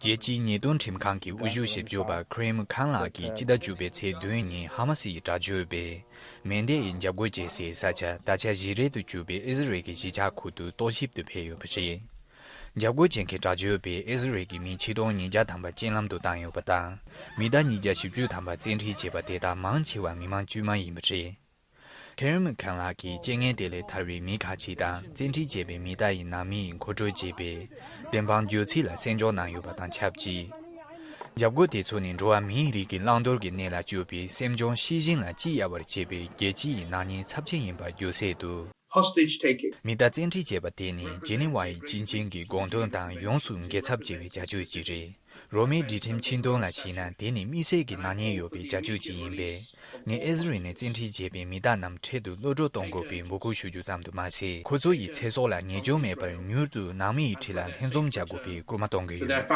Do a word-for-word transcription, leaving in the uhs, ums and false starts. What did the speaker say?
རྒྱལ་སྤྱིའི་ཉེས་དོན་ཁྲིམས་ཁང་གི་དབུ་བཞུགས་ཞིབ་འཇུག་པ་ཁི་རེམ་ཁན་ལགས་ཀྱིས་སྤྱི་ཟླ་བཅུ་པའི་ཚེས་བདུན་ཉིན་ཧ་མ་སི་ཡི་དྲག་སྤྱོད་པས་མེ་མདེའུ་ཡིས་འཇབ་རྒོལ་བྱས་སའི་ས་ཆ་ད་ཆ་བཞེས་རལ་དུ་གྱུར་པའི་ཨི་ཟི་རལ་གྱི་གཞིས་ཆགས་ཁུལ་དུ་རྟོག་ཞིབ་ཏུ་ཕེབས་ཡོད་པ་རེད། འཇབ་རྒོལ་བྱེད་མཁན་དྲག་སྤྱོད་པས་ཨི་ཟི་རལ་གྱི་མི་ཆིག་སྟོང་ཉིས་བརྒྱ་ཐམ་པ་རྐྱེན་ལམ་དུ་བཏང་ཡོད་པ་དང་། མི་གྲངས་ཉིས་བརྒྱ་བཞི་བཅུ་ཐམ་པ་བཙན་ཁྲིད་བྱས་པ་དེ་དག་མང་ཆེ་བ་མི་མང་དཀྱུས་མ་ཡིན་པ་རེད། ཁི་རེམ་ཁན་ལགས་ཀྱིས་རྐྱེན་ངན་དེ་ལས་ཐར་བའི་མི་ཁག་ཅིག་དང་བཙན་ཁྲིད་བྱས་པའི་མི་དག་ཡི་ནང་མི་ཡི་མཁོ་སྤྲོད་བྱས་པའི་བདེན་དཔང་བརྗོད་ཚིག་ལ་གསན་འཇོག་གནང་ཡོད་པ་དང་ཆབས་ཅིག་འཇབ་རྒོལ་དེ་ཚོ་ནི་འགྲོ་བ་མིའི་རིགས་ཀྱི་བླང་དོར་གྱི་གནས་ལ་དཔྱོད་པའི་སེམས་བྱུང་ཤེས་བཞིན་ལ་ལྕི་གཡར་བར་བྱེད་པའི་རྒྱལ་སྤྱི་ཡི་ནག་ཉེས་ཚབས་ཆེན་ཡིན་པར་བརྗོད་གསལ་དུ། Hostage taking. མི་དག་བཙན་ཁྲིད་བྱས་པ་དེ་ནི་ཇི་ནི་ཝའི་སྤྱི་ཆིངས་ཀྱི་དགོངས་དོན་དང་ཡོངས་སུ་འགལ་ཚབས་ཆེ་བའི་བྱ་སྤྱོད་ཅིག་རེད། རོ་མའི་སྒྲིག་ཁྲིམས་ཆིངས་དོན་ལ་གཞིགས་ན་དེ་ནི་དམིགས་བསལ་གྱི་ནག་ཉེས་ཡོད་པའི་བྱ་སྤྱོད་ཅིག་ཡིན་པས། ངས་ཨི་ཟི་རལ་ནས་བཙན་ཁྲིད་བྱས་པའི་མི་དག་རྣམས་འཕྲལ་དུ་གློད་གྲོལ་གཏོང་དགོས་པའི་འབོད་སྐུལ་ཞུ་རྒྱུ་ཙམ་དུ་མ་ཟད། ཁོ་ཚོ་ཡི་ཚེ་སྲོག་ལ་ཉེས་སྐྱོན་མེད་པར་མྱུར་དུ་ནང་མི་ཡི་ཁྲི་ལ་ལྷན་འཛོམས་བྱ་དགོས་པའི་སྐུལ་མ་གཏོང་གི་ཡོད།